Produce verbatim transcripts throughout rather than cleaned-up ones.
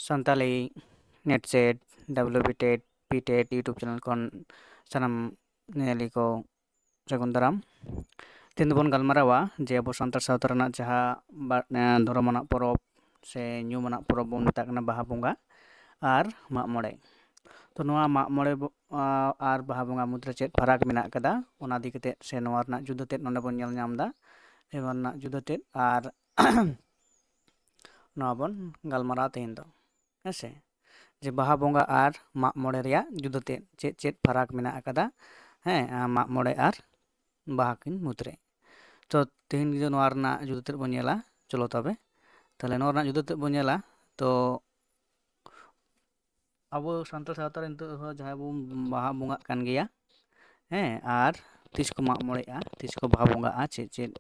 Santali NET SET, WB TET, PTET YouTube channel ᱠᱷᱚᱱ ᱥᱟᱱᱟᱢ ᱧᱮᱧᱮᱞᱤᱭᱟᱹ ᱠᱚ ᱥᱟᱹᱜᱩᱱ ᱫᱟᱨᱟᱢ᱾ ᱛᱮᱦᱮᱧ ᱫᱚᱵᱚᱱ ᱜᱟᱞᱢᱟᱨᱟᱣᱟ ᱡᱮ ᱟᱵᱚ ᱥᱟᱱᱛᱟᱲ ᱥᱟᱶᱛᱟ ᱨᱮᱱᱟᱜ ᱡᱟᱦᱟᱸ ᱵᱟ-, ᱮᱸ, ᱫᱷᱚᱨᱚᱢ ᱟᱱᱟᱜ ᱯᱚᱨᱚᱵᱽ ᱥᱮ ᱧᱩᱢ ᱟᱱᱟᱜ ᱯᱚᱨᱚᱵᱽ ᱵᱚᱱ ᱢᱮᱛᱟᱜ ᱠᱟᱱᱟ ᱵᱟᱦᱟ ᱵᱚᱸᱜᱟ ᱟᱨ ᱢᱟᱜ ᱢᱚᱬᱮ᱾ ᱛᱚ ᱱᱚᱣᱟ ᱢᱟᱜ ᱢᱚᱬᱮ ᱵᱚ-, ᱟ-, ᱟᱨ ᱵᱟᱦᱟ ᱵᱚᱸᱜᱟ ᱢᱩᱫᱽᱨᱮ ᱪᱮᱫ ᱯᱷᱟᱨᱟᱠ ᱢᱮᱱᱟᱜ ᱟᱠᱟᱫᱟ, ᱚᱱᱟ ᱤᱫᱤ ᱠᱟᱛᱮᱫ ᱥᱮ ᱱᱚᱣᱟ ᱨᱮᱱᱟᱜ ᱡᱩᱫᱟᱹ ᱛᱮᱫ ᱱᱚᱰᱮ ᱵᱚᱱ ᱧᱮᱞ ᱧᱟᱢ ᱮᱫᱟ᱾ ᱱᱚᱣᱟ ᱨᱮᱱᱟᱜ ᱡᱩᱫᱟᱹ ᱛᱮᱫ ᱟᱨ ᱱᱚᱣᱟ ᱵᱚᱱ ᱜᱟᱞᱢᱟᱨᱟᱣ ᱛᱮᱦᱮᱧ ᱫᱚ, ᱦᱮᱸ ᱥᱮ? ᱡᱮ ᱵᱟᱦᱟ ᱵᱚᱸᱜᱟ ᱟᱨ ᱢᱟᱜ ᱢᱚᱬᱮ ᱨᱮᱭᱟᱜ ᱡᱩᱫᱟᱹ ᱛᱮᱫ ᱪᱮᱫ ᱪᱮᱫ ᱯᱷᱟᱨᱟᱠ ᱢᱮᱱᱟᱜ ᱟᱠᱟᱫᱟ, ᱦᱮᱸ, ᱟ, ᱢᱟᱜ ᱢᱚᱬᱮ ᱟᱨ ᱵᱟᱦᱟ ᱠᱤᱱ ᱢᱩᱫᱽᱨᱮ᱾ ᱛᱚ ᱛᱮᱦᱮᱧ ᱡᱩᱫᱤ ᱱᱚᱣᱟ ᱨᱮᱱᱟᱜ ᱡᱩᱫᱟᱹ ᱛᱮᱫ ᱵᱚᱱ ᱧᱮᱞᱟ, ᱪᱚᱞᱚ ᱛᱚᱵᱮ, ᱛᱟᱦᱚᱞᱮ ᱱᱚᱣᱟ ᱨᱮᱱᱟᱜ ᱡᱩᱫᱟᱹ ᱛᱮᱫ ᱵᱚᱱ ᱧᱮᱞᱟ, ᱛᱚ ᱟᱵᱚ ᱥᱟᱱᱛᱟᱲ ᱥᱟᱶᱛᱟ ᱨᱮ ᱱᱤᱛᱚᱜ ᱦᱚᱸ ᱡᱟᱦᱟᱸᱭ ᱵᱚᱱ ᱵᱟᱦᱟ ᱵᱚᱸᱜᱟᱜ ᱠᱟᱱ ᱜᱮᱭᱟ, ᱦᱮᱸ, ᱟᱨ ᱛᱤᱥ ᱠᱚ ᱢᱟᱜ ᱢᱚᱬᱮᱜᱼᱟ, ᱛᱤᱥ ᱠᱚ ᱵᱟᱦᱟ ᱵᱚᱸᱜᱟᱜᱼᱟ, ᱪᱮᱫ ᱪᱮᱫ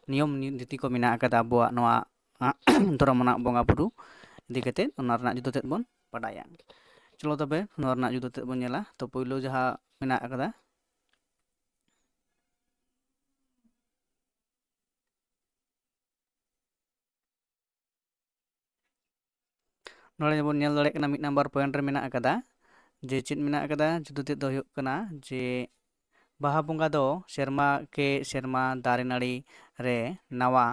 ᱱᱤᱭᱚᱢ ᱱᱤᱛᱤ ᱠᱚ ᱢᱮᱱᱟᱜ ᱟᱠᱟᱫᱟ ᱟᱵᱚᱣᱟᱜ ᱱᱚᱣᱟ ᱫᱷᱚᱨᱚᱢ ᱟᱱᱟᱜ ᱵᱚᱸᱜᱟ ᱵᱩᱨᱩ ᱤᱫᱤ ᱠᱟᱛᱮᱫ, ᱚᱱᱟ ᱨᱮᱱᱟᱜ ᱡᱩᱫᱟᱹ ᱛᱮᱫ ᱵᱚᱱ ᱵᱟᱰᱟᱭᱟ᱾ ᱪᱚᱞᱚ ᱛᱚᱵᱮ ᱱᱚᱣᱟ ᱨᱮᱱᱟᱜ ᱡᱩᱫᱟᱹ ᱛᱮᱫ ᱵᱚᱱ ᱧᱮᱞᱟ᱾ ᱛᱚ ᱯᱳᱭᱞᱳ ᱡᱟᱦᱟᱸ ᱢᱮᱱᱟᱜ ᱟᱠᱟᱫᱟ, ᱱᱚᱰᱮ ᱵᱚᱱ ᱧᱮᱞ ᱫᱟᱲᱮᱭᱟᱜ ᱠᱟᱱᱟ, ᱢᱤᱫ ᱱᱟᱢᱵᱟᱨ ᱯᱚᱭᱮᱱᱴ ᱨᱮ ᱢᱮᱱᱟᱜ ᱟᱠᱟᱫᱟ ᱡᱮ ᱪᱮᱫ ᱢᱮᱱᱟᱜ ᱟᱠᱟᱫᱟ, ᱡᱩᱫᱟᱹ ᱛᱮᱫ ᱫᱚ ᱦᱩᱭᱩᱜ ᱠᱟᱱᱟ ᱡᱮ ᱵᱟᱦᱟ ᱵᱚᱸᱜᱟ ᱫᱚ ᱥᱮᱨᱢᱟ ᱠᱮ ᱥᱮᱨᱢᱟ ᱫᱟᱨᱮ ᱱᱟᱹᱲᱤ ᱨᱮ ᱱᱟᱣᱟ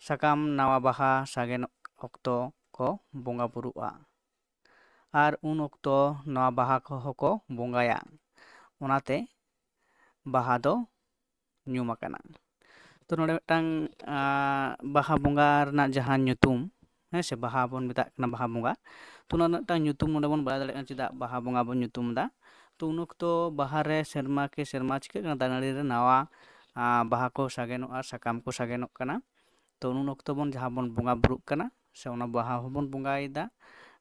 ᱥᱟᱠᱟᱢ, ᱱᱟᱣᱟ ᱵᱟᱦᱟ ᱥᱟᱜᱮᱱ ᱚᱠᱛᱚ ᱠᱚ ᱵᱚᱸᱜᱟ ᱵᱩᱨᱩᱜᱼᱟ᱾ ᱟᱨ ᱩᱱ ᱚᱠᱛᱚ ᱱᱚᱣᱟ ᱵᱟᱦᱟ ᱠᱚᱦᱚᱸ ᱠᱚ ᱵᱚᱸᱜᱟᱭᱟ᱾ ᱚᱱᱟᱛᱮ ᱵᱟᱦᱟ ᱫᱚ ᱧᱩᱢ ᱟᱠᱟᱱᱟ᱾ ᱛᱚ ᱱᱚᱰᱮ ᱢᱤᱫᱴᱟᱝ, ᱟ, ᱵᱟᱦᱟ ᱵᱚᱸᱜᱟ ᱨᱮᱱᱟᱜ ᱡᱟᱦᱟᱸ ᱧᱩᱛᱩᱢ, ᱦᱮᱸ ᱥᱮ, ᱵᱟᱦᱟ ᱵᱚᱱ ᱢᱮᱛᱟᱜ ᱠᱟᱱᱟ ᱵᱟᱦᱟ ᱵᱚᱸᱜᱟ, ᱛᱚ ᱚᱱᱟ ᱨᱮᱱᱟᱜ ᱢᱤᱫᱴᱟᱝ ᱧᱩᱛᱩᱢ ᱱᱚᱰᱮ ᱵᱚᱱ ᱵᱟᱲᱟᱭ ᱫᱟᱲᱮᱭᱟᱜ ᱠᱟᱱᱟ ᱪᱮᱫᱟᱜ ᱵᱟᱦᱟ ᱵᱚᱸᱜᱟ ᱵᱚᱱ ᱧᱩᱛᱩᱢ ᱮᱫᱟ᱾ ᱛᱚ ᱩᱱ ᱚᱠᱛᱚ ᱵᱟᱦᱟ ᱨᱮ ᱥᱮᱨᱢᱟ ᱠᱮ ᱥᱮᱨᱢᱟ ᱪᱤᱠᱟᱹᱜ ᱠᱟᱱᱟ, ᱫᱟᱨᱮ ᱱᱟᱹᱲᱤ ᱨᱮ ᱱᱟᱣᱟ, ᱟ, ᱵᱟᱦᱟ ᱠᱚ ᱥᱟᱜᱮᱱᱚᱜᱼᱟ, ᱥᱟᱠᱟᱢ ᱠᱚ ᱥᱟᱜᱮᱱᱚᱜ ᱠᱟᱱᱟ᱾ ᱛᱚ ᱩᱱ ᱚᱠᱛᱚ ᱵᱚᱱ ᱡᱟᱦᱟᱸ ᱵᱚᱱ ᱵᱚᱸᱜᱟ ᱵᱩᱨᱩᱜ ᱠᱟᱱᱟ ᱥᱮ ᱚᱱᱟ ᱵᱟᱦᱟ ᱦᱚᱸᱵᱚᱱ ᱵᱚᱸᱜᱟᱭᱮᱫᱟ,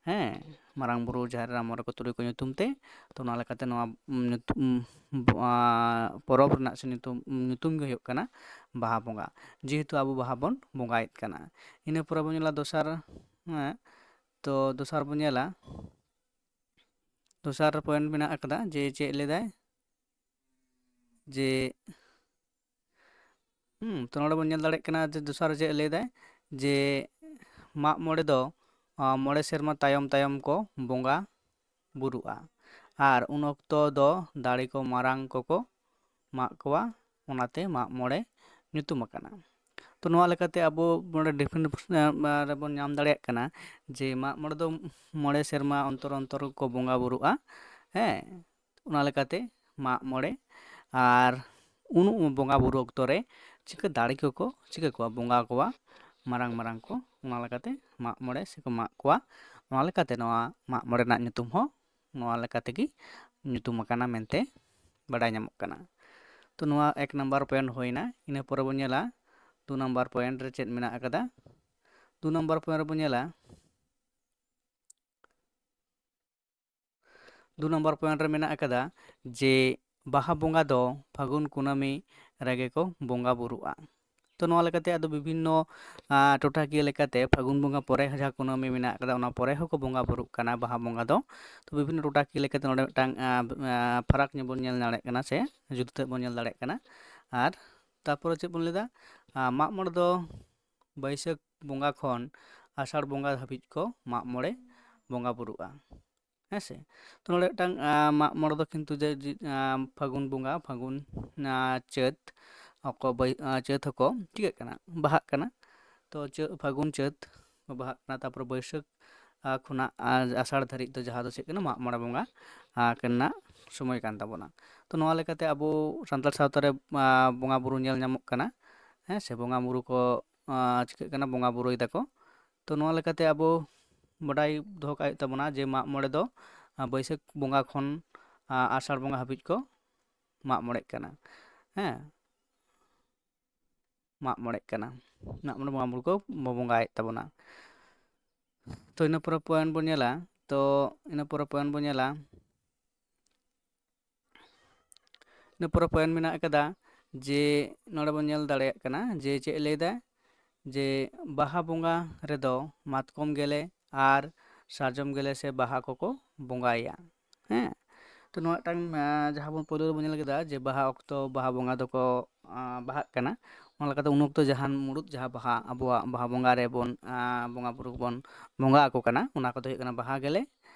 ᱦᱮᱸ, ᱢᱟᱨᱟᱝ ᱵᱩᱨᱩ, ᱡᱟᱦᱮᱨ ᱮᱨᱟ, ᱢᱚᱬᱮ ᱠᱚ ᱛᱩᱨᱩᱭ ᱠᱚ ᱧᱩᱛᱩᱢ ᱛᱮ᱾ ᱛᱚ ᱚᱱᱟ ᱞᱮᱠᱟᱛᱮ ᱱᱚᱣᱟ ᱧᱩᱛᱩᱢ, ᱟ, ᱯᱚᱨᱚᱵᱽ ᱨᱮᱱᱟᱜ ᱥᱮ ᱧᱩᱛᱩᱢ, ᱧᱩᱛᱩᱢ ᱜᱮ ᱦᱩᱭᱩᱜ ᱠᱟᱱᱟ ᱵᱟᱦᱟ ᱵᱚᱸᱜᱟ, ᱡᱮᱦᱮᱛᱩ ᱟᱵᱚ ᱵᱟᱦᱟ ᱵᱚᱱ ᱵᱚᱸᱜᱟᱭᱮᱫ ᱠᱟᱱᱟ᱾ ᱤᱱᱟᱹ ᱯᱚᱨᱮ ᱵᱚᱱ ᱧᱮᱞᱟ ᱫᱚᱥᱟᱨ, ᱦᱮᱸ, ᱛᱚ ᱫᱚᱥᱟᱨ ᱵᱚᱱ ᱧᱮᱞᱟ, ᱫᱚᱥᱟᱨ ᱯᱚᱭᱮᱱᱴ ᱢᱮᱱᱟᱜ ᱟᱠᱟᱫᱟ ᱡᱮ ᱪᱮᱫ ᱞᱟᱹᱭᱫᱟᱭ, ᱡᱮ, ᱦᱩᱸ, ᱛᱚ ᱱᱚᱰᱮ ᱵᱚᱱ ᱧᱮᱞ ᱫᱟᱲᱮᱭᱟᱜ ᱠᱟᱱᱟ ᱡᱮ ᱫᱚᱥᱟᱨ ᱪᱮᱫ ᱞᱟᱹᱭᱫᱟᱭ, ᱡᱮ ᱢᱟᱜ ᱢᱚᱬᱮ ᱫᱚ ᱢᱚᱬᱮ ᱥᱮᱨᱢᱟ ᱛᱟᱭᱚᱢ ᱛᱟᱭᱚᱢ ᱠᱚ ᱵᱚᱸᱜᱟ ᱵᱩᱨᱩᱜᱼᱟ᱾ ᱟᱨ ᱩᱱ ᱚᱠᱛᱚ ᱫᱚ ᱫᱟᱲᱮ ᱠᱚ ᱢᱟᱨᱟᱝ ᱠᱚᱠᱚ ᱢᱟᱜ ᱠᱚᱣᱟ, ᱚᱱᱟᱛᱮ ᱢᱟᱜ ᱢᱚᱬᱮ ᱧᱩᱛᱩᱢ ᱟᱠᱟᱱᱟ᱾ ᱛᱚ ᱱᱚᱣᱟ ᱞᱮᱠᱟᱛᱮ ᱟᱵᱚ ᱱᱚᱰᱮ ᱰᱤᱯᱷᱤᱱ ᱨᱮᱵᱚᱱ ᱧᱟᱢ ᱫᱟᱲᱮᱭᱟᱜ ᱠᱟᱱᱟ ᱡᱮ ᱢᱟᱜ ᱢᱚᱬᱮ ᱫᱚ ᱢᱚᱬᱮ ᱥᱮᱨᱢᱟ ᱚᱱᱛᱚᱨ ᱚᱱᱛᱚᱨ ᱠᱚ ᱵᱚᱸᱜᱟ ᱵᱩᱨᱩᱜᱼᱟ᱾ ᱦᱮᱸ, ᱚᱱᱟ ᱞᱮᱠᱟᱛᱮ ᱢᱟᱜ ᱢᱚᱬᱮ ᱟᱨ ᱩᱱ ᱵᱚᱸᱜᱟ ᱵᱩᱨᱩ ᱚᱠᱛᱚ ᱨᱮ ᱪᱤᱠᱟᱹ ᱫᱟᱲᱮ ᱠᱚᱠᱚ ᱪᱤᱠᱟᱹ ᱠᱚᱣᱟ, ᱵᱚᱸᱜᱟ ᱠᱚᱣᱟ ᱢᱟᱨᱟᱝ ᱢᱟᱨᱟᱝ ᱠᱚ, ᱚᱱᱟ ᱞᱮᱠᱟᱛᱮ ᱢᱟᱜ ᱢᱚᱬᱮ ᱥᱮᱠᱚ ᱢᱟᱜ ᱠᱚᱣᱟ᱾ ᱚᱱᱟ ᱞᱮᱠᱟᱛᱮ ᱱᱚᱣᱟ ᱢᱟᱜ ᱢᱚᱬᱮ ᱨᱮᱱᱟᱜ ᱧᱩᱛᱩᱢ ᱦᱚᱸ ᱱᱚᱣᱟ ᱞᱮᱠᱟ ᱛᱮᱜᱮ ᱧᱩᱛᱩᱢ ᱟᱠᱟᱱᱟ ᱢᱮᱱᱛᱮ ᱵᱟᱰᱟᱭ ᱧᱟᱢᱚᱜ ᱠᱟᱱᱟ᱾ ᱛᱚ ᱱᱚᱣᱟ ᱮᱠ ᱱᱟᱢᱵᱟᱨ ᱯᱚᱭᱮᱱᱴ ᱦᱩᱭᱱᱟ᱾ ᱤᱱᱟᱹ ᱯᱚᱨᱮ ᱵᱚᱱ ᱧᱮᱞᱟ ᱫᱩ ᱱᱟᱢᱵᱟᱨ ᱯᱚᱭᱮᱱᱴ ᱨᱮ ᱪᱮᱫ ᱢᱮᱱᱟᱜ ᱟᱠᱟᱫᱟ᱾ ᱫᱩ ᱱᱟᱢᱵᱟᱨ ᱯᱚᱭᱮᱱᱴ ᱨᱮᱵᱚᱱ ᱧᱮᱞᱟ ᱫᱩ ᱱᱟᱢᱵᱟᱨ ᱯᱚᱭᱮᱱᱴ ᱨᱮ ᱢᱮᱱᱟᱜ ᱟᱠᱟᱫᱟ ᱡᱮ ᱵᱟᱦᱟ ᱵᱚᱸᱜᱟ ᱫᱚ ᱯᱷᱟᱹᱜᱩᱱ ᱠᱩᱱᱟᱹᱢᱤ ᱨᱮᱜᱮ ᱠᱚ ᱵᱚᱸᱜᱟ ᱵᱩᱨᱩᱜᱼᱟ᱾ ᱛᱚ ᱱᱚᱣᱟ ᱞᱮᱠᱟᱛᱮ ᱟᱫᱚ ᱵᱤᱵᱷᱤᱱᱱᱚ ᱴᱚᱴᱷᱟᱠᱤᱭᱟᱹ ᱞᱮᱠᱟᱛᱮ ᱯᱷᱟᱹᱜᱩᱱ ᱵᱚᱸᱜᱟ ᱯᱚᱨᱮ ᱡᱟᱦᱟᱸ ᱠᱩᱱᱟᱹᱢᱤ ᱢᱮᱱᱟᱜ ᱟᱠᱟᱫᱟ, ᱚᱱᱟ ᱯᱚᱨᱮ ᱦᱚᱸᱠᱚ ᱵᱚᱸᱜᱟ ᱵᱩᱨᱩᱜ ᱠᱟᱱᱟ ᱵᱟᱦᱟ ᱵᱚᱸᱜᱟ ᱫᱚ᱾ ᱛᱚ ᱵᱤᱵᱷᱤᱱᱱᱚ ᱴᱚᱴᱷᱟᱠᱤᱭᱟᱹ ᱞᱮᱠᱟᱛᱮ ᱱᱚᱰᱮ ᱢᱤᱫᱴᱟᱝ ᱯᱷᱟᱨᱟᱠ ᱧᱚᱜ ᱵᱚᱱ ᱧᱮᱞ ᱫᱟᱲᱮᱭᱟᱜ ᱠᱟᱱᱟ ᱥᱮ ᱡᱩᱫᱟᱹ ᱛᱮ ᱵᱚᱱ ᱧᱮᱞ ᱫᱟᱲᱮᱭᱟᱜ ᱠᱟᱱᱟ᱾ ᱟᱨ ᱛᱟᱨᱯᱚᱨᱮ ᱪᱮᱫ ᱵᱚᱱ ᱞᱟᱹᱭᱫᱟ, ᱢᱟᱜ ᱢᱚᱬᱮ ᱫᱚ ᱵᱟᱹᱭᱥᱟᱹᱠᱷ ᱵᱚᱸᱜᱟ ᱠᱷᱚᱱ ᱟᱥᱟᱲ ᱵᱚᱸᱜᱟ ᱦᱟᱹᱵᱤᱡ ᱠᱚ ᱢᱟᱜ ᱢᱚᱬᱮ ᱵᱚᱸᱜᱟ ᱵᱩᱨᱩᱜᱼᱟ᱾ ᱦᱮᱸ ᱥᱮ? ᱛᱚ ᱱᱚᱰᱮ ᱢᱤᱫᱴᱟᱝ ᱢᱟᱜ ᱢᱚᱬᱮ ᱫᱚ ᱠᱤᱱᱛᱩ ᱡᱮ ᱯᱷᱟᱹᱜᱩᱱ ᱵᱚᱸᱜᱟ, ᱯᱷᱟᱹᱜᱩᱱ, ᱪᱟᱹᱛ ᱦᱚᱸᱠᱚ ᱪᱟᱹᱛ ᱦᱚᱸᱠᱚ ᱪᱤᱠᱟᱹᱜ ᱠᱟᱱᱟ, ᱵᱟᱦᱟᱜ ᱠᱟᱱᱟ᱾ ᱛᱚ ᱪᱟᱹᱛ, ᱯᱷᱟᱹᱜᱩᱱ, ᱪᱟᱹᱛ ᱠᱚ ᱵᱟᱦᱟᱜ ᱠᱟᱱᱟ᱾ ᱛᱟᱨᱯᱚᱨᱮ ᱵᱟᱹᱭᱥᱟᱹᱠᱷ ᱠᱷᱚᱱᱟᱜ ᱟᱥᱟᱲ ᱫᱷᱟᱹᱨᱤᱡ ᱫᱚ ᱡᱟᱦᱟᱸ ᱫᱚ ᱪᱮᱫ ᱠᱟᱱᱟ, ᱢᱟᱜ ᱢᱚᱬᱮ ᱵᱚᱸᱜᱟ ᱨᱮᱱᱟᱜ ᱥᱚᱢᱚᱭ ᱠᱟᱱ ᱛᱟᱵᱚᱱᱟ᱾ ᱛᱚ ᱱᱚᱣᱟ ᱞᱮᱠᱟᱛᱮ ᱟᱵᱚ ᱥᱟᱱᱛᱟᱲ ᱥᱟᱶᱛᱟ ᱨᱮ ᱵᱚᱸᱜᱟ ᱵᱩᱨᱩ ᱧᱮᱞ ᱧᱟᱢᱚᱜ ᱠᱟᱱᱟ᱾ ᱦᱮᱸ ᱥᱮ, ᱵᱚᱸᱜᱟ ᱵᱩᱨᱩ ᱠᱚ ᱪᱤᱠᱟᱹᱜ ᱠᱟᱱᱟ, ᱵᱚᱸᱜᱟ ᱵᱩᱨᱩᱭ ᱫᱟᱠᱚ᱾ ᱛᱚ ᱱᱚᱣᱟ ᱞᱮᱠᱟᱛᱮ ᱟᱵᱚ ᱵᱟᱰᱟᱭ ᱫᱚᱦᱚ ᱠᱟᱜ ᱦᱩᱭᱩᱜ ᱛᱟᱵᱚᱱᱟ ᱡᱮ ᱢᱟᱜ ᱢᱚᱬᱮ ᱫᱚ ᱵᱟᱹᱭᱥᱟᱹᱠᱷ ᱵᱚᱸᱜᱟ ᱠᱷᱚᱱ ᱟᱥᱟᱲ ᱵᱚᱸᱜᱟ ᱦᱟᱹᱵᱤᱡ ᱠᱚ ᱢᱟᱜ ᱢᱚᱬᱮᱜ ᱠᱟᱱᱟ᱾ ᱦᱮᱸ, ᱢᱟᱜ ᱢᱚᱬᱮᱜ ᱠᱟᱱᱟ, ᱢᱟᱜ ᱢᱚᱬᱮ ᱵᱚᱸᱜᱟ ᱵᱩᱨᱩ ᱠᱚ ᱵᱚᱸᱜᱟᱭᱮᱫ ᱛᱟᱵᱚᱱᱟ᱾ ᱛᱚ ᱤᱱᱟᱹ ᱯᱚᱨᱮ ᱯᱚᱭᱮᱱᱴ ᱵᱚᱱ ᱧᱮᱞᱟ᱾ ᱛᱚ ᱤᱱᱟᱹ ᱯᱚᱨᱮ ᱯᱚᱭᱮᱱᱴ ᱵᱚᱱ ᱧᱮᱞᱟ᱾ ᱤᱱᱟᱹ ᱯᱚᱨᱮ ᱯᱚᱭᱮᱱᱴ ᱢᱮᱱᱟᱜ ᱟᱠᱟᱫᱟ ᱡᱮ ᱱᱚᱰᱮ ᱵᱚᱱ ᱧᱮᱞ ᱫᱟᱲᱮᱭᱟᱜ ᱠᱟᱱᱟ ᱡᱮ ᱪᱮᱫ ᱮ ᱞᱟᱹᱭᱫᱟ, ᱡᱮ ᱵᱟᱦᱟ ᱵᱚᱸᱜᱟ ᱨᱮᱫᱚ ᱢᱟᱛᱠᱚᱢ ᱜᱮᱞᱮ ᱟᱨ ᱥᱟᱨᱡᱚᱢ ᱜᱮᱞᱮ ᱥᱮ ᱵᱟᱦᱟ ᱠᱚᱠᱚ ᱵᱚᱸᱜᱟᱭᱟ᱾ ᱦᱮᱸ, ᱛᱚ ᱱᱚᱣᱟ ᱢᱤᱫᱴᱟᱝ ᱡᱟᱦᱟᱸ ᱵᱚᱱ ᱯᱳᱭᱞᱳ ᱨᱮᱵᱚᱱ ᱧᱮᱞ ᱠᱮᱫᱟ ᱡᱮ ᱵᱟᱦᱟ ᱚᱠᱛᱚ ᱵᱟᱦᱟ ᱵᱚᱸᱜᱟ ᱫᱚᱠᱚ ᱵᱟᱦᱟᱜ ᱠᱟᱱᱟ, ᱚᱱᱟ ᱞᱮᱠᱟᱛᱮ ᱩᱱ ᱚᱠᱛᱚ ᱡᱟᱦᱟᱱ ᱢᱩᱲᱩᱫ ᱡᱟᱦᱟᱸ ᱵᱟᱦᱟ ᱟᱵᱚᱣᱟᱜ ᱵᱟᱦᱟ ᱵᱚᱸᱜᱟ ᱨᱮᱵᱚᱱ, ᱟᱸ, ᱵᱚᱸᱜᱟ ᱵᱩᱨᱩ ᱵᱚᱱ ᱵᱚᱸᱜᱟ ᱟᱠᱚ ᱠᱟᱱᱟ, ᱚᱱᱟ ᱠᱚᱫᱚ ᱦᱩᱭᱩᱜ ᱠᱟᱱᱟ ᱵᱟᱦᱟ ᱜᱮᱞᱮ,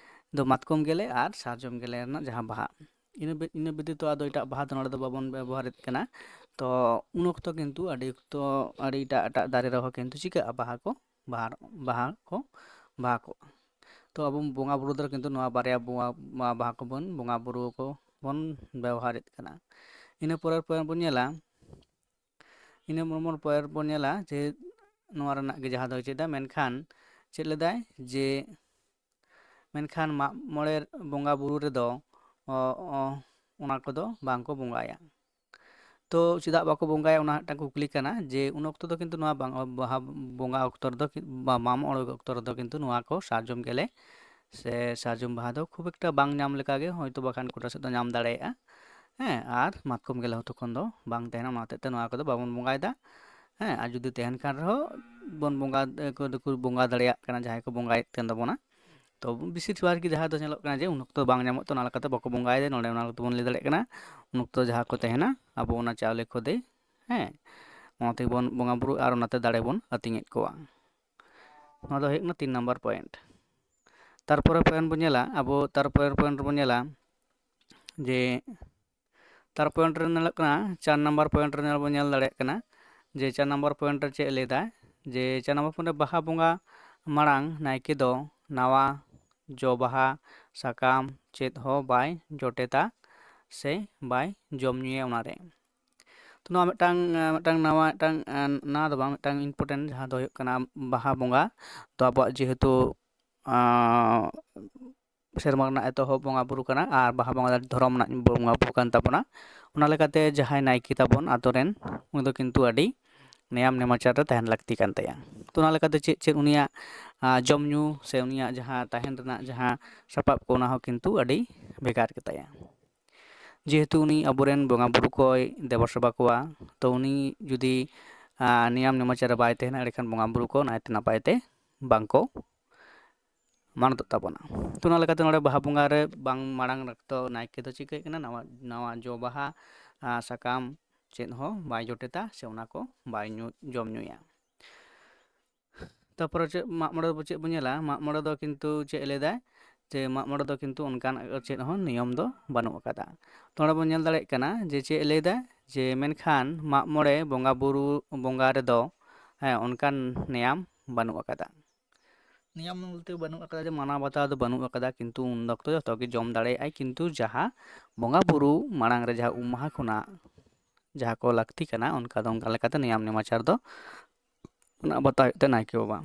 ᱫᱚ ᱢᱟᱛᱠᱚᱢ ᱜᱮᱞᱮ ᱟᱨ ᱥᱟᱨᱡᱚᱢ ᱜᱮᱞᱮ ᱨᱮᱱᱟᱜ ᱡᱟᱦᱟᱸ ᱵᱟᱦᱟ᱾ ᱤᱱᱟᱹ ᱵᱮ-, ᱤᱱᱟᱹ ᱵᱮᱛᱤᱛᱚ ᱟᱫᱚ ᱮᱴᱟᱜ ᱵᱟᱦᱟ ᱫᱚ ᱱᱚᱰᱮ ᱫᱚ ᱵᱟᱵᱚᱱ ᱵᱮᱵᱚᱦᱟᱨᱮᱫ ᱠᱟᱱᱟ᱾ ᱛᱚ ᱩᱱ ᱚᱠᱛᱚ ᱠᱤᱱᱛᱩ ᱟᱹᱰᱤ ᱚᱠᱛᱚ ᱟᱹᱰᱤ ᱮᱴᱟᱜ ᱮᱴᱟᱜ ᱫᱟᱨᱮ ᱨᱮᱦᱚᱸ ᱠᱤᱱᱛᱩ ᱪᱤᱠᱟᱹᱜᱼᱟ, ᱵᱟᱦᱟ ᱠᱚ ᱵᱟᱦᱟ, ᱵᱟᱦᱟ ᱠᱚ ᱵᱟᱦᱟ ᱠᱚᱜᱼᱟ᱾ ᱛᱚ ᱟᱵᱚ ᱵᱚᱸᱜᱟ ᱵᱩᱨᱩ ᱫᱚ ᱠᱤᱱᱛᱩ ᱱᱚᱣᱟ ᱵᱟᱨᱭᱟ ᱵᱚᱸᱜᱟ, ᱵᱟᱦᱟ ᱠᱚᱵᱚᱱ ᱵᱚᱸᱜᱟ ᱵᱩᱨᱩ ᱠᱚ ᱵᱚᱱ ᱵᱮᱣᱦᱟᱨᱮᱫ ᱠᱟᱱᱟ᱾ ᱤᱱᱟᱹ ᱯᱚᱨᱮᱨ ᱯᱚᱭᱮᱱᱴ ᱵᱚᱱ ᱧᱮᱞᱟ, ᱤᱱᱟᱹ ᱢᱚᱨᱢᱚᱨ ᱯᱚᱨᱮᱨ ᱵᱚᱱ ᱧᱮᱞᱟ ᱡᱮ ᱱᱚᱣᱟ ᱨᱮᱱᱟᱜ ᱜᱮ ᱡᱟᱦᱟᱸ ᱫᱚ ᱪᱮᱫ ᱢᱮᱱᱠᱷᱟᱱ ᱪᱮᱫ ᱞᱮᱫᱟᱭ ᱡᱮ ᱢᱮᱱᱠᱷᱟᱱ ᱢᱟᱜ ᱢᱚᱬᱮ ᱵᱚᱸᱜᱟ ᱵᱩᱨᱩ ᱨᱮᱫᱚ, ᱚ, ᱚ, ᱚᱱᱟ ᱠᱚᱫᱚ ᱵᱟᱝ ᱠᱚ ᱵᱚᱸᱜᱟᱭᱟ᱾ ᱛᱚ ᱪᱮᱫᱟᱜ ᱵᱟᱠᱚ ᱵᱚᱸᱜᱟᱭᱟ, ᱚᱱᱟ ᱢᱤᱫᱴᱟᱝ ᱠᱩᱠᱞᱤ ᱠᱟᱱᱟ ᱡᱮ ᱩᱱ ᱚᱠᱛᱚ ᱫᱚ ᱠᱤᱱᱛᱩ ᱱᱚᱣᱟ ᱵᱟᱝ, ᱵᱟᱦᱟ ᱵᱚᱸᱜᱟ ᱚᱠᱛᱚ ᱨᱮᱫᱚ ᱠᱤ-, ᱵᱟ-, ᱢᱟᱜ ᱢᱚᱬᱮ ᱚᱠᱛᱚ ᱨᱮᱫᱚ ᱠᱤᱱᱛᱩ ᱱᱚᱣᱟ ᱠᱚ ᱥᱟᱨᱡᱚᱢ ᱜᱮᱞᱮ ᱥᱮ ᱥᱟᱨᱡᱚᱢ ᱵᱟᱦᱟ ᱫᱚ ᱠᱷᱩᱵ ᱮᱠᱴᱟ ᱵᱟᱝ ᱧᱟᱢ ᱞᱮᱠᱟᱜᱮ, ᱦᱚᱭᱛᱳ ᱵᱟᱠᱷᱟᱱ ᱠᱚᱴᱟ ᱥᱮᱫ ᱫᱚ ᱧᱟᱢ ᱫᱟᱲᱮᱭᱟᱜᱼᱟ᱾ ᱦᱮᱸ, ᱟᱨ ᱢᱟᱛᱠᱚᱢ ᱜᱮᱞᱮ ᱦᱚᱸ ᱛᱚᱠᱷᱚᱱ ᱫᱚ ᱵᱟᱝ ᱛᱟᱦᱮᱱᱟ, ᱚᱱᱟ ᱦᱚᱛᱮᱡ ᱛᱮ ᱱᱚᱣᱟ ᱠᱚᱫᱚ ᱵᱟᱵᱚᱱ ᱵᱚᱸᱜᱟᱭᱮᱫᱟ᱾ ᱦᱮᱸ, ᱟᱨ ᱡᱩᱫᱤ ᱛᱟᱦᱮᱱ ᱠᱷᱟᱱ ᱨᱮᱦᱚᱸ ᱵᱚᱱ ᱵᱚᱸᱜᱟ, ᱠᱚ ᱫᱚᱠᱚ ᱵᱚᱸᱜᱟ ᱫᱟᱲᱮᱭᱟᱜ ᱠᱟᱱᱟ ᱡᱟᱦᱟᱸᱭ ᱠᱚ ᱵᱚᱸᱜᱟᱭᱮᱫ ᱠᱟᱱ ᱛᱟᱵᱚᱱᱟ᱾ ᱛᱚ ᱵᱮᱥᱤᱨ ᱵᱷᱟᱜᱽ ᱜᱮ ᱡᱟᱦᱟᱸ ᱫᱚ ᱧᱮᱞᱚᱜ ᱠᱟᱱᱟ ᱡᱮ ᱩᱱ ᱚᱠᱛᱚ ᱵᱟᱝ ᱧᱟᱢᱚᱜ ᱛᱮ ᱚᱱᱟ ᱞᱮᱠᱟᱛᱮ ᱵᱟᱠᱚ ᱵᱚᱸᱜᱟᱭᱮᱫᱟ᱾ ᱱᱚᱰᱮ ᱚᱱᱟ ᱠᱚᱫᱚ ᱵᱚᱱ ᱞᱟᱹᱭ ᱫᱟᱲᱮᱭᱟᱜ ᱠᱟᱱᱟ ᱩᱱ ᱚᱠᱛᱚ ᱡᱟᱦᱟᱸ ᱠᱚ ᱛᱟᱦᱮᱱᱟ ᱟᱵᱚ ᱚᱱᱟ ᱪᱟᱣᱞᱮ ᱠᱷᱚᱫᱮ, ᱦᱮᱸ, ᱚᱱᱟ ᱛᱮᱜᱮ ᱵᱚᱱ ᱵᱚᱸᱜᱟ ᱵᱩᱨᱩ ᱟᱨ ᱚᱱᱟᱛᱮ ᱫᱟᱲᱮ ᱵᱚᱱ ᱟᱹᱛᱤᱧᱮᱫ ᱠᱚᱣᱟ᱾ ᱱᱚᱣᱟ ᱫᱚ ᱦᱩᱭᱩᱜ ᱠᱟᱱᱟ ᱛᱤᱱ ᱱᱟᱢᱵᱟᱨ ᱯᱚᱭᱮᱱᱴ᱾ ᱛᱟᱨᱯᱚᱨᱮ ᱯᱚᱭᱮᱱᱴ ᱵᱚᱱ ᱧᱮᱞᱟ, ᱟᱵᱚ ᱛᱟᱨᱯᱚᱨᱮ ᱯᱚᱭᱮᱱᱴ ᱨᱮᱵᱚᱱ ᱧᱮᱞᱟ ᱡᱮ ᱛᱟᱨ ᱯᱚᱭᱮᱱᱴ ᱨᱮ ᱧᱮᱞᱚᱜ ᱠᱟᱱᱟ, ᱪᱟᱨ ᱱᱟᱢᱵᱟᱨ ᱯᱚᱭᱮᱱᱴ ᱨᱮ ᱧᱮᱞ ᱵᱚᱱ ᱧᱮᱞ ᱫᱟᱲᱮᱭᱟᱜ ᱠᱟᱱᱟ ᱡᱮ ᱪᱟᱨ ᱱᱟᱢᱵᱟᱨ ᱯᱚᱭᱮᱱᱴ ᱨᱮ ᱪᱮᱫ ᱮ ᱞᱟᱹᱭᱫᱟ, ᱡᱮ ᱪᱟᱨ ᱱᱟᱢᱵᱟᱨ ᱯᱚᱭᱮᱱᱴ ᱨᱮ ᱵᱟᱦᱟ ᱵᱚᱸᱜᱟ ᱢᱟᱲᱟᱝ ᱱᱟᱭᱠᱮ ᱫᱚ ᱱᱟᱣᱟ ᱡᱚ ᱵᱟᱦᱟ ᱥᱟᱠᱟᱢ ᱪᱮᱫ ᱦᱚᱸ ᱵᱟᱭ ᱡᱚᱴᱮᱫᱟ ᱥᱮ ᱵᱟᱭ ᱡᱚᱢ ᱧᱩᱭᱟ ᱚᱱᱟᱨᱮ᱾ ᱛᱚ ᱱᱚᱣᱟ ᱢᱤᱫᱴᱟᱝ, ᱢᱤᱫᱴᱟᱝ ᱱᱟᱣᱟ, ᱢᱤᱫᱴᱟᱝ, ᱱᱟᱣᱟ ᱫᱚ ᱵᱟᱝ, ᱢᱤᱫᱴᱟᱝ ᱤᱢᱯᱚᱨᱴᱮᱱᱴ ᱡᱟᱦᱟᱸ ᱫᱚ ᱦᱩᱭᱩᱜ ᱠᱟᱱᱟ ᱵᱟᱦᱟ ᱵᱚᱸᱜᱟ᱾ ᱛᱚ ᱟᱵᱚᱣᱟᱜ ᱡᱮᱦᱮᱛᱩ, ᱟᱸ, ᱥᱮᱨᱢᱟ ᱨᱮᱱᱟᱜ ᱮᱛᱚᱦᱚᱵ ᱵᱚᱸᱜᱟ ᱵᱩᱨᱩ ᱠᱟᱱᱟ ᱟᱨ ᱵᱟᱦᱟ ᱵᱚᱸᱜᱟ ᱫᱚ ᱫᱷᱚᱨᱚᱢ ᱨᱮᱱᱟᱜ ᱵᱚᱸᱜᱟ ᱵᱩᱨᱩ ᱠᱟᱱ ᱛᱟᱵᱚᱱᱟ᱾ ᱚᱱᱟ ᱞᱮᱠᱟᱛᱮ ᱡᱟᱦᱟᱸᱭ ᱱᱟᱭᱠᱮ ᱛᱟᱵᱚᱱ ᱟᱛᱳ ᱨᱮᱱ, ᱩᱱᱤ ᱫᱚ ᱠᱤᱱᱛᱩ ᱟᱹᱰᱤ ᱱᱮᱭᱟᱢ ᱱᱮᱢᱟᱪᱟᱨ ᱨᱮ ᱛᱟᱦᱮᱱ ᱞᱟᱹᱠᱛᱤ ᱠᱟᱱ ᱛᱟᱭᱟ᱾ ᱛᱚ ᱚᱱᱟ ᱞᱮᱠᱟᱛᱮ ᱪᱮᱫ ᱪᱮᱫ ᱩᱱᱤᱭᱟᱜ, ᱟᱸ, ᱡᱚᱢ ᱧᱩ ᱥᱮ ᱩᱱᱤᱭᱟᱜ ᱡᱟᱦᱟᱸ ᱛᱟᱦᱮᱱ ᱨᱮᱱᱟᱜ ᱡᱟᱦᱟᱸ ᱥᱟᱯᱟᱵ ᱠᱚ, ᱚᱱᱟ ᱦᱚᱸ ᱠᱤᱱᱛᱩ ᱟᱹᱰᱤ ᱵᱷᱮᱜᱟᱨ ᱜᱮᱛᱟᱭᱟ᱾ ᱡᱮᱦᱮᱛᱩ ᱩᱱᱤ ᱟᱵᱚᱨᱮᱱ ᱵᱚᱸᱜᱟ ᱵᱩᱨᱩ ᱠᱚᱭ ᱫᱮᱵᱟ ᱥᱮᱵᱟ ᱠᱚᱣᱟ, ᱛᱚ ᱩᱱᱤ ᱡᱩᱫᱤ, ᱟᱸ, ᱱᱮᱭᱟᱢ ᱱᱮᱢᱟᱪᱟᱨ ᱨᱮ ᱵᱟᱭ ᱛᱟᱦᱮᱱᱟ, ᱮᱸᱰᱮᱠᱷᱟᱱ ᱵᱚᱸᱜᱟ ᱵᱩᱨᱩ ᱠᱚ ᱱᱟᱭᱛᱮ ᱱᱟᱯᱟᱭ ᱛᱮ ᱵᱟᱝ ᱠᱚ ᱢᱟᱱᱚᱛᱚᱜ ᱛᱟᱵᱚᱱᱟ᱾ ᱛᱚ ᱚᱱᱟ ᱞᱮᱠᱟᱛᱮ ᱱᱚᱰᱮ ᱵᱟᱦᱟ ᱵᱚᱸᱜᱟ ᱨᱮ ᱵᱟᱝ ᱢᱟᱲᱟᱝ ᱨᱮ ᱛᱚ ᱱᱟᱭᱠᱮ ᱫᱚ ᱪᱤᱠᱟᱹᱭ ᱠᱟᱱᱟ, ᱱᱟᱣᱟ, ᱱᱟᱣᱟ ᱡᱚ ᱵᱟᱦᱟ, ᱟᱸ, ᱥᱟᱠᱟᱢ, ᱪᱮᱫ ᱦᱚᱸ ᱵᱟᱭ ᱡᱚᱴᱮᱫᱟ ᱥᱮ ᱚᱱᱟ ᱠᱚ ᱵᱟᱭ ᱧᱩ ᱡᱚᱢ ᱧᱩᱭᱟ᱾ ᱛᱟᱨᱯᱚᱨᱮ ᱪᱮᱫ ᱢᱟᱜ ᱢᱚᱬᱮ ᱫᱚ ᱪᱮᱫ ᱵᱚᱱ ᱧᱮᱞᱟ? ᱢᱟᱜ ᱢᱚᱬᱮ ᱫᱚ ᱠᱤᱱᱛᱩ ᱪᱮᱫ ᱮ ᱞᱟᱹᱭᱫᱟᱭ? ᱡᱮ ᱢᱟᱜ ᱢᱚᱬᱮ ᱫᱚ ᱠᱤᱱᱛᱩ ᱚᱱᱠᱟᱱᱟᱜ ᱪᱮᱫ ᱦᱚᱸ ᱱᱤᱭᱚᱢ ᱫᱚ ᱵᱟᱹᱱᱩᱜ ᱟᱠᱟᱫᱟ᱾ ᱛᱚ ᱚᱸᱰᱮ ᱵᱚᱱ ᱧᱮᱞ ᱫᱟᱲᱮᱭᱟᱜ ᱠᱟᱱᱟ ᱡᱮ ᱪᱮᱫ ᱮ ᱞᱟᱹᱭᱫᱟ, ᱡᱮ ᱢᱮᱱᱠᱷᱟᱱ ᱢᱟᱜ ᱢᱚᱬᱮ ᱵᱚᱸᱜᱟ ᱵᱩᱨᱩ ᱵᱚᱸᱜᱟ ᱨᱮᱫᱚ, ᱦᱮᱸ, ᱚᱱᱠᱟᱱ ᱱᱮᱭᱟᱢ ᱵᱟᱹᱱᱩᱜ ᱟᱠᱟᱫᱟ᱾ ᱱᱮᱭᱟᱢ ᱵᱚᱞᱛᱮ ᱵᱟᱹᱱᱩᱜ ᱟᱠᱟᱫᱟ, ᱡᱮ ᱢᱟᱱᱟᱣ ᱵᱟᱛᱟᱣ ᱫᱚ ᱵᱟᱹᱱᱩᱜ ᱟᱠᱟᱫᱟ, ᱠᱤᱱᱛᱩ ᱩᱱ ᱚᱠᱛᱚ ᱡᱚᱛᱚ ᱜᱮ ᱡᱚᱢ ᱫᱟᱲᱮᱭᱟᱜᱼᱟᱭ, ᱠᱤᱱᱛᱩ ᱡᱟᱦᱟᱸ ᱵᱚᱸᱜᱟ ᱵᱩᱨᱩ ᱢᱟᱲᱟᱝ ᱨᱮ ᱡᱟᱦᱟᱸ ᱩᱢ ᱢᱟᱦᱟ ᱠᱷᱚᱱᱟᱜ ᱡᱟᱦᱟᱸ ᱠᱚ ᱞᱟᱹᱠᱛᱤ ᱠᱟᱱᱟ, ᱚᱱᱠᱟ ᱫᱚ ᱚᱱᱠᱟ ᱞᱮᱠᱟᱛᱮ ᱱᱮᱭᱟᱢ ᱱᱮᱢᱟᱪᱟᱨ ᱫᱚ ᱚᱱᱟ ᱵᱟᱛᱟᱣ ᱦᱩᱭᱩᱜ ᱛᱟᱭᱟ ᱱᱟᱭᱠᱮ ᱵᱟᱵᱟ᱾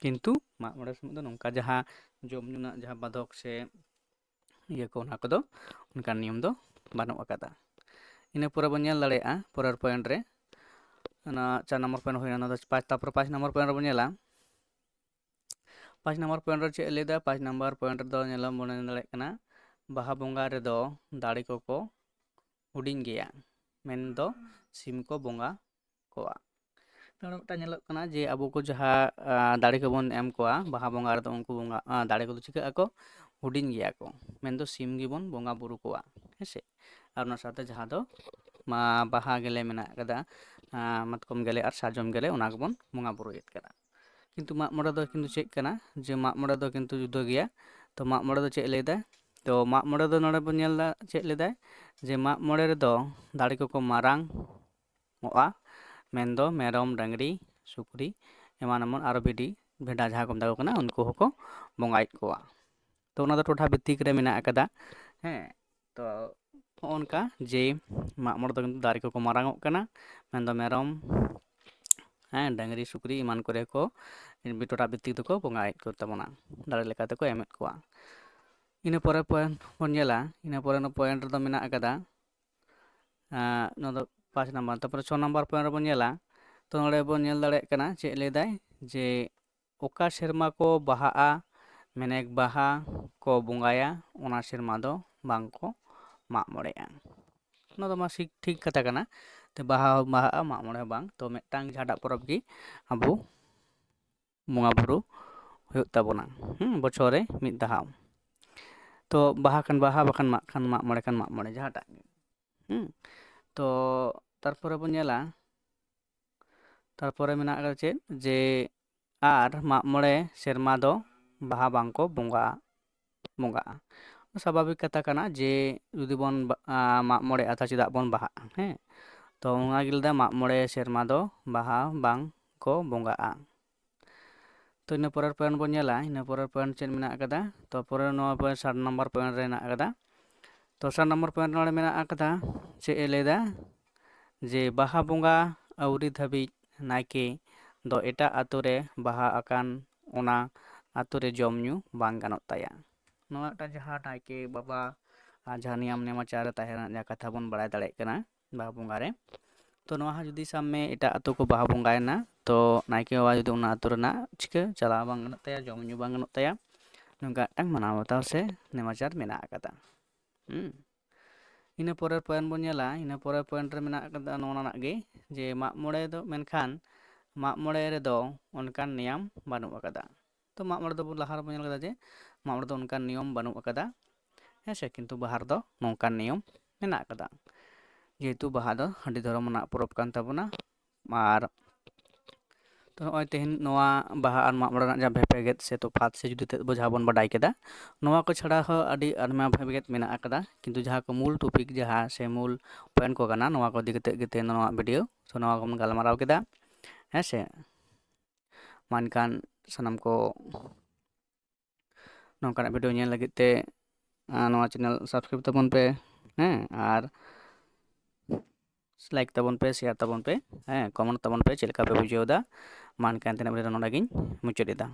ᱠᱤᱱᱛᱩ ᱢᱟᱜ ᱢᱚᱬᱮ ᱥᱚᱢᱚᱭ ᱫᱚ ᱱᱚᱝᱠᱟ ᱡᱟᱦᱟᱸ ᱡᱚᱢ ᱧᱩ ᱨᱮᱱᱟᱜ ᱡᱟᱦᱟᱸ ᱵᱟᱫᱷᱚᱠ ᱥᱮ ᱤᱭᱟᱹ ᱠᱚ, ᱚᱱᱟ ᱠᱚᱫᱚ ᱚᱱᱠᱟᱱ ᱱᱤᱭᱚᱢ ᱫᱚ ᱵᱟᱹᱱᱩᱜ ᱟᱠᱟᱫᱟ᱾ ᱤᱱᱟᱹ ᱯᱚᱨᱮ ᱵᱚᱱ ᱧᱮᱞ ᱫᱟᱲᱮᱭᱟᱜᱼᱟ ᱯᱚᱨᱮᱨ ᱯᱚᱭᱮᱱᱴ ᱨᱮ, ᱚᱱᱟ ᱪᱟᱨ ᱱᱚᱢᱵᱚᱨ ᱯᱚᱭᱮᱱᱴ ᱦᱩᱭᱱᱟ, ᱚᱱᱟ ᱫᱚ ᱯᱟᱸᱪ, ᱛᱟᱨᱯᱚᱨᱮ ᱯᱟᱸᱪ ᱱᱚᱢᱵᱚᱨ ᱯᱚᱭᱮᱱᱴ ᱨᱮᱵᱚᱱ ᱧᱮᱞᱟ᱾ ᱯᱟᱸᱪ ᱱᱚᱢᱵᱚᱨ ᱯᱚᱭᱮᱱᱴ ᱨᱮ ᱪᱮᱫ ᱮ ᱞᱟᱹᱭᱫᱟ? ᱯᱟᱸᱪ ᱱᱚᱢᱵᱚᱨ ᱯᱚᱭᱮᱱᱴ ᱨᱮᱫᱚ ᱧᱮᱞᱚᱜ, ᱵᱚᱱ ᱧᱮᱞ ᱫᱟᱲᱮᱭᱟᱜ ᱠᱟᱱᱟ, ᱵᱟᱦᱟ ᱵᱚᱸᱜᱟ ᱨᱮᱫᱚ ᱫᱟᱲᱮ ᱠᱚᱠᱚ ᱦᱩᱰᱤᱧ ᱜᱮᱭᱟ, ᱢᱮᱱᱫᱚ ᱥᱤᱢ ᱠᱚ ᱵᱚᱸᱜᱟ ᱠᱚᱣᱟ᱾ ᱱᱚᱰᱮ ᱢᱤᱫᱴᱟᱝ ᱧᱮᱞᱚᱜ ᱠᱟᱱᱟ ᱡᱮ ᱟᱵᱚ ᱠᱚ ᱡᱟᱦᱟᱸ, ᱟ, ᱫᱟᱲᱮ ᱠᱚᱵᱚᱱ ᱮᱢ ᱠᱚᱣᱟ ᱵᱟᱦᱟ ᱵᱚᱸᱜᱟ ᱨᱮᱫᱚ, ᱩᱱᱠᱩ ᱵᱚᱸᱜᱟ, ᱟ, ᱫᱟᱲᱮ ᱠᱚᱫᱚ ᱪᱤᱠᱟᱹᱜ ᱟᱠᱚ? ᱦᱩᱰᱤᱧ ᱜᱮᱭᱟ ᱠᱚ, ᱢᱮᱱᱫᱚ ᱥᱤᱢ ᱜᱮᱵᱚᱱ ᱵᱚᱸᱜᱟ ᱵᱩᱨᱩ ᱠᱚᱣᱟ, ᱦᱮᱸ ᱥᱮ? ᱟᱨ ᱚᱱᱟ ᱥᱟᱶᱛᱮ ᱡᱟᱦᱟᱸ ᱫᱚ ᱢᱟ ᱵᱟᱦᱟ ᱜᱮᱞᱮ ᱢᱮᱱᱟᱜ ᱟᱠᱟᱫᱟ, ᱟ, ᱢᱟᱛᱠᱚᱢ ᱜᱮᱞᱮ ᱟᱨ ᱥᱟᱨᱡᱚᱢ ᱜᱮᱞᱮ, ᱚᱱᱟ ᱠᱚᱵᱚᱱ ᱵᱚᱸᱜᱟ ᱵᱩᱨᱩᱭᱮᱫ ᱠᱟᱱᱟ᱾ ᱠᱤᱱᱛᱩ ᱢᱟᱜ ᱢᱚᱬᱮ ᱫᱚ ᱠᱤᱱᱛᱩ ᱪᱮᱫ ᱠᱟᱱᱟ? ᱡᱮ ᱢᱟᱜ ᱢᱚᱬᱮ ᱫᱚ ᱠᱤᱱᱛᱩ ᱡᱩᱫᱟᱹ ᱜᱮᱭᱟ᱾ ᱛᱚ ᱢᱟᱜ ᱢᱚᱬᱮ ᱫᱚ ᱪᱮᱫ ᱞᱟᱹᱭᱫᱟᱭ? ᱛᱚ ᱢᱟᱜ ᱢᱚᱬᱮ ᱫᱚ ᱱᱚᱰᱮ ᱵᱚᱱ ᱧᱮᱞ ᱮᱫᱟ ᱪᱮᱫ ᱞᱟᱹᱭᱫᱟᱭ, ᱡᱮ ᱢᱟᱜ ᱢᱚᱬᱮ ᱨᱮᱫᱚ ᱫᱟᱲᱮ ᱠᱚᱠᱚ ᱢᱟᱨᱟᱝ ᱚᱜᱼᱟ, ᱢᱮᱱᱫᱚ ᱢᱮᱨᱚᱢ, ᱰᱟᱹᱝᱨᱤ, ᱥᱩᱠᱨᱤ, ᱮᱢᱟᱱ ᱮᱢᱟᱱ, ᱟᱨᱚ ᱵᱷᱤᱰᱤ, ᱵᱷᱮᱰᱟ ᱡᱟᱦᱟᱸ ᱠᱚ ᱢᱮᱛᱟ ᱠᱚ ᱠᱟᱱᱟ, ᱩᱱᱠᱩ ᱦᱚᱸᱠᱚ ᱵᱚᱸᱜᱟᱭᱮᱫ ᱠᱚᱣᱟ᱾ ᱛᱚ ᱚᱱᱟ ᱫᱚ ᱴᱚᱴᱷᱟ ᱵᱷᱤᱛᱛᱤᱠ ᱨᱮ ᱢᱮᱱᱟᱜ ᱟᱠᱟᱫᱟ᱾ ᱦᱮᱸ, ᱛᱚ ᱦᱚᱸᱜᱼᱚ ᱱᱚᱝᱠᱟ ᱡᱮ ᱢᱟᱜ ᱢᱚᱬᱮ ᱫᱚ ᱠᱤᱱᱛᱩ ᱫᱟᱨᱮ ᱠᱚᱠᱚ ᱢᱟᱨᱟᱝ ᱚᱜ ᱠᱟᱱᱟ, ᱢᱮᱱᱫᱚ ᱢᱮᱨᱚᱢ, ᱦᱮᱸ, ᱰᱟᱹᱝᱨᱤ, ᱥᱩᱠᱨᱤ ᱮᱢᱟᱱ ᱠᱚᱨᱮ ᱠᱚ ᱴᱚᱴᱷᱟ ᱵᱷᱤᱛᱛᱤᱠ ᱫᱚᱠᱚ ᱵᱚᱸᱜᱟᱭᱮᱫ ᱠᱚ ᱛᱟᱵᱚᱱᱟ, ᱫᱟᱲᱮ ᱞᱮᱠᱟ ᱛᱮᱠᱚ ᱮᱢᱮᱫ ᱠᱚᱣᱟ᱾ ᱤᱱᱟᱹ ᱯᱚᱨᱮ ᱯᱚᱭᱮᱱᱴ ᱵᱚᱱ ᱧᱮᱞᱟ, ᱤᱱᱟᱹ ᱯᱚᱨᱮ ᱯᱚᱭᱮᱱᱴ ᱨᱮᱫᱚ ᱢᱮᱱᱟᱜ ᱟᱠᱟᱫᱟ, ᱟᱸ, ᱱᱚᱣᱟ ᱫᱚ ᱯᱟᱸᱪ ᱱᱟᱢᱵᱟᱨ᱾ ᱛᱟᱨᱯᱚᱨᱮ ᱪᱷᱚ ᱱᱟᱢᱵᱟᱨ ᱯᱚᱭᱮᱱᱴ ᱨᱮᱵᱚᱱ ᱧᱮᱞᱟ, ᱛᱚ ᱱᱚᱰᱮ ᱵᱚᱱ ᱧᱮᱞ ᱫᱟᱲᱮᱭᱟᱜ ᱠᱟᱱᱟ ᱪᱮᱫ ᱞᱟᱹᱭᱫᱟᱭ, ᱡᱮ ᱚᱠᱟ ᱥᱮᱨᱢᱟ ᱠᱚ ᱵᱟᱦᱟᱜᱼᱟ, ᱢᱮᱱᱮᱠ ᱵᱟᱦᱟ ᱠᱚ ᱵᱚᱸᱜᱟᱭᱟ, ᱚᱱᱟ ᱥᱮᱨᱢᱟ ᱫᱚ ᱵᱟᱝ ᱠᱚ ᱢᱟᱜ ᱢᱚᱬᱮᱜᱼᱟ᱾ ᱚᱱᱟ ᱫᱚ ᱢᱟ ᱴᱷᱤᱠ, ᱴᱷᱤᱠ ᱠᱟᱛᱷᱟ ᱠᱟᱱᱟ᱾ ᱛᱚ ᱵᱟᱦᱟ ᱦᱚᱸ ᱵᱟᱦᱟᱜᱼᱟ, ᱢᱟᱜ ᱢᱚᱬᱮ ᱦᱚᱸ ᱵᱟᱝ᱾ ᱛᱚ ᱢᱤᱫᱴᱟᱝ ᱡᱟᱦᱟᱸᱴᱟᱜ ᱯᱚᱨᱚᱵᱽ ᱜᱮ ᱟᱵᱚ ᱵᱚᱸᱜᱟ ᱵᱩᱨᱩ ᱦᱩᱭᱩᱜ ᱛᱟᱵᱚᱱᱟ, ᱦᱩᱸ, ᱵᱚᱪᱷᱚᱨ ᱨᱮ ᱢᱤᱫ ᱫᱷᱟᱣ᱾ ᱛᱚ ᱵᱟᱦᱟ ᱠᱷᱟᱱ ᱵᱟᱦᱟ, ᱵᱟᱠᱷᱟᱱ ᱢᱟᱜ ᱠᱷᱟᱱ ᱢᱟᱜ ᱢᱚᱬᱮ ᱠᱷᱟᱱ ᱢᱟᱜ ᱢᱚᱬᱮ, ᱡᱟᱦᱟᱸᱴᱟᱜ ᱜᱮ᱾ ᱦᱩᱸ, ᱛᱚ ᱛᱟᱨᱯᱚᱨᱮ ᱵᱚᱱ ᱧᱮᱞᱟ, ᱛᱟᱨᱯᱚᱨᱮ ᱢᱮᱱᱟᱜ ᱟᱠᱟᱫᱟ ᱪᱮᱫ, ᱡᱮ ᱟᱨ ᱢᱟᱜ ᱢᱚᱬᱮ ᱥᱮᱨᱢᱟ ᱫᱚ ᱵᱟᱦᱟ ᱵᱟᱝ ᱠᱚ ᱵᱚᱸᱜᱟᱜᱼᱟ, ᱵᱚᱸᱜᱟᱜᱼᱟ᱾ ᱥᱟᱵᱷᱟᱵᱤᱠ ᱠᱟᱛᱷᱟ ᱠᱟᱱᱟ ᱡᱮ ᱡᱩᱫᱤ ᱵᱚᱱ ᱵᱟ-, ᱟ, ᱢᱟᱜ ᱢᱚᱬᱮᱜᱼᱟ, ᱛᱟᱦᱚᱞᱮ ᱪᱮᱫᱟᱜ ᱵᱚᱱ ᱵᱟᱦᱟᱜᱼᱟ? ᱦᱮᱸ, ᱛᱚ ᱚᱱᱟ ᱜᱮ ᱞᱟᱹᱭᱫᱟ, ᱢᱟᱜ ᱢᱚᱬᱮ ᱥᱮᱨᱢᱟ ᱫᱚ ᱵᱟᱦᱟ ᱵᱟᱝ ᱠᱚ ᱵᱚᱸᱜᱟᱜᱼᱟ᱾ ᱛᱚ ᱤᱱᱟᱹ ᱯᱚᱨᱮᱨ point ᱵᱚᱱ ᱧᱮᱞᱟ, ᱤᱱᱟᱹ ᱯᱚᱨᱮᱨ point ᱪᱮᱫ ᱢᱮᱱᱟᱜ ᱟᱠᱟᱫᱟ? ᱛᱚ ᱯᱚᱨᱮ ᱱᱚᱣᱟ point ᱥᱟᱛ ᱱᱚᱢᱵᱚᱨ point ᱨᱮ ᱦᱮᱱᱟᱜ ᱟᱠᱟᱫᱟ᱾ ᱛᱚ ᱥᱟᱛ ᱱᱚᱢᱵᱚᱨ point ᱱᱚᱰᱮ ᱢᱮᱱᱟᱜ ᱟᱠᱟᱫᱟ, ᱪᱮᱫ ᱮ ᱞᱟᱹᱭᱫᱟ? ᱡᱮ ᱵᱟᱦᱟ ᱵᱚᱸᱜᱟ ᱟᱹᱣᱨᱤ ᱫᱷᱟᱹᱵᱤᱡ ᱱᱟᱭᱠᱮ ᱫᱚ ᱮᱴᱟᱜ ᱟᱛᱳ ᱨᱮ ᱵᱟᱦᱟ ᱟᱠᱟᱱ ᱚᱱᱟ ᱟᱛᱳ ᱨᱮ ᱡᱚᱢ ᱧᱩ ᱵᱟᱝ ᱜᱟᱱᱚᱜ ᱛᱟᱭᱟ᱾ ᱱᱚᱣᱟ ᱢᱤᱫᱴᱟᱝ ᱡᱟᱦᱟᱸ ᱱᱟᱭᱠᱮ ᱵᱟᱵᱟ ᱟᱨ ᱡᱟᱦᱟᱸ ᱱᱤᱭᱚᱢ ᱱᱮᱢᱟᱪᱟᱨ ᱨᱮ ᱛᱟᱦᱮᱸ ᱨᱮᱱᱟᱜ ᱡᱟᱦᱟᱸ ᱠᱟᱛᱷᱟ ᱵᱚᱱ ᱵᱟᱲᱟᱭ ᱫᱟᱲᱮᱭᱟᱜ ᱠᱟᱱᱟ ᱵᱟᱦᱟ ᱵᱚᱸᱜᱟ ᱨᱮ, ᱛᱚ ᱱᱚᱣᱟ ᱦᱚᱸ ᱡᱩᱫᱤ ᱥᱟᱵ ᱢᱮ ᱮᱴᱟᱜ ᱟᱛᱳ ᱠᱚ ᱵᱟᱦᱟ ᱵᱚᱸᱜᱟᱭᱮᱱᱟ, ᱛᱚ ᱱᱟᱭᱠᱮ ᱵᱟᱵᱟ ᱡᱩᱫᱤ ᱚᱱᱟ ᱟᱛᱳ ᱨᱮᱱᱟᱜ ᱪᱤᱠᱟᱹ ᱪᱟᱞᱟᱣ ᱵᱟᱝ ᱜᱟᱱᱚᱜ ᱛᱟᱭᱟ, ᱡᱚᱢ ᱧᱩ ᱵᱟᱝ ᱜᱟᱱᱚᱜ ᱛᱟᱭᱟ, ᱱᱚᱝᱠᱟ ᱢᱤᱫᱴᱟᱝ ᱢᱟᱱᱟᱣ ᱵᱟᱛᱟᱣ ᱥᱮ ᱱᱮᱢᱟᱪᱟᱨ ᱢᱮᱱᱟᱜ ᱟᱠᱟᱫᱟ᱾ ᱦᱩᱸ᱾ ᱤᱱᱟᱹ ᱯᱚᱨᱮᱨ point ᱵᱚᱱ ᱧᱮᱞᱟ, ᱤᱱᱟᱹ ᱯᱚᱨᱮᱨ point ᱨᱮ ᱢᱮᱱᱟᱜ ᱟᱠᱟᱫᱟ ᱱᱚᱣᱟ ᱨᱮᱱᱟᱜ ᱜᱮ, ᱡᱮ ᱢᱟᱜ ᱢᱚᱬᱮ ᱫᱚ, ᱢᱮᱱᱠᱷᱟᱱ ᱢᱟᱜ ᱢᱚᱬᱮ ᱨᱮᱫᱚ ᱚᱱᱠᱟᱱ ᱱᱮᱭᱟᱢ ᱵᱟᱹᱱᱩᱜ ᱟᱠᱟᱫᱟ᱾ ᱛᱚ ᱢᱟᱜ ᱢᱚᱬᱮ ᱫᱚᱵᱚᱱ ᱞᱟᱦᱟ ᱨᱮᱵᱚᱱ ᱧᱮᱞ ᱠᱟᱫᱟ ᱡᱮ ᱢᱟᱜ ᱢᱚᱬᱮ ᱫᱚ ᱚᱱᱠᱟᱱ ᱱᱤᱭᱚᱢ ᱵᱟᱹᱱᱩᱜ ᱟᱠᱟᱫᱟ, ᱦᱮᱸ ᱥᱮ, ᱠᱤᱱᱛᱩ ᱵᱟᱦᱟ ᱨᱮᱫᱚ ᱱᱚᱝᱠᱟᱱ ᱱᱤᱭᱚᱢ ᱢᱮᱱᱟᱜ ᱟᱠᱟᱫᱟ, ᱡᱮᱦᱮᱛᱩ ᱵᱟᱦᱟ ᱫᱚ ᱦᱟᱺᱰᱤ ᱫᱷᱚᱨᱚᱢ ᱨᱮᱱᱟᱜ ᱯᱚᱨᱚᱵᱽ ᱠᱟᱱ ᱛᱟᱵᱚᱱᱟ᱾ ᱟᱨ ᱛᱚ ᱱᱚᱜᱼᱚᱭ ᱛᱮᱦᱮᱧ ᱱᱚᱣᱟ ᱵᱟᱦᱟ ᱟᱨ ᱢᱟᱜ ᱢᱚᱬᱮ ᱨᱮᱱᱟᱜ ᱡᱟᱦᱟᱸ ᱵᱷᱮᱯᱮᱜᱮᱫ ᱥᱮ ᱛᱚᱯᱷᱟᱛ ᱥᱮ ᱡᱩᱫᱟᱹ ᱛᱮᱫ ᱵᱚ ᱡᱟᱦᱟᱸ ᱵᱚᱱ ᱵᱟᱰᱟᱭ ᱠᱮᱫᱟ, ᱱᱚᱣᱟ ᱠᱚ ᱪᱷᱟᱲᱟ ᱦᱚᱸ ᱟᱹᱰᱤ ᱟᱭᱢᱟ ᱵᱷᱮᱯᱮᱜᱮᱫ ᱢᱮᱱᱟᱜ ᱟᱠᱟᱫᱟ, ᱠᱤᱱᱛᱩ ᱡᱟᱦᱟᱸ ᱠᱚ ᱢᱩᱞ topic ᱡᱟᱦᱟᱸ ᱥᱮ ᱢᱩᱞ point ᱠᱚ ᱠᱟᱱᱟ, ᱱᱚᱣᱟ ᱠᱚ ᱤᱫᱤ ᱠᱟᱛᱮᱫ ᱜᱮ ᱛᱮᱦᱮᱧ ᱱᱚᱣᱟ video ᱥᱮ ᱱᱚᱣᱟ ᱠᱚᱵᱚᱱ ᱜᱟᱞᱢᱟᱨᱟᱣ ᱠᱮᱫᱟ, ᱦᱮᱸ ᱥᱮ᱾ ᱢᱟ ᱮᱱᱠᱷᱟᱱ ᱥᱟᱱᱟᱢ ᱠᱚ ᱱᱚᱝᱠᱟᱱᱟᱜ video ᱧᱮᱞ ᱞᱟᱹᱜᱤᱫ ᱛᱮ, ᱟᱨ, ᱱᱚᱣᱟ channel subscribe ᱛᱟᱵᱚᱱ ᱯᱮ, ᱦᱮᱸ, ᱟᱨ like ᱛᱟᱵᱚᱱ ᱯᱮ, share ᱛᱟᱵᱚᱱ ᱯᱮ, ᱦᱮᱸ, comment ᱛᱟᱵᱚᱱ ᱯᱮ ᱪᱮᱫ ᱞᱮᱠᱟ ᱯᱮ ᱵᱩᱡᱷᱟᱹᱣ ᱮᱫᱟ᱾ ᱢᱟ ᱮᱱᱠᱷᱟᱱ ᱛᱮᱦᱮᱧᱟᱜ video ᱫᱚ ᱱᱚᱰᱮ ᱜᱤᱧ ᱢᱩᱪᱟᱹᱫ ᱮᱫᱟ᱾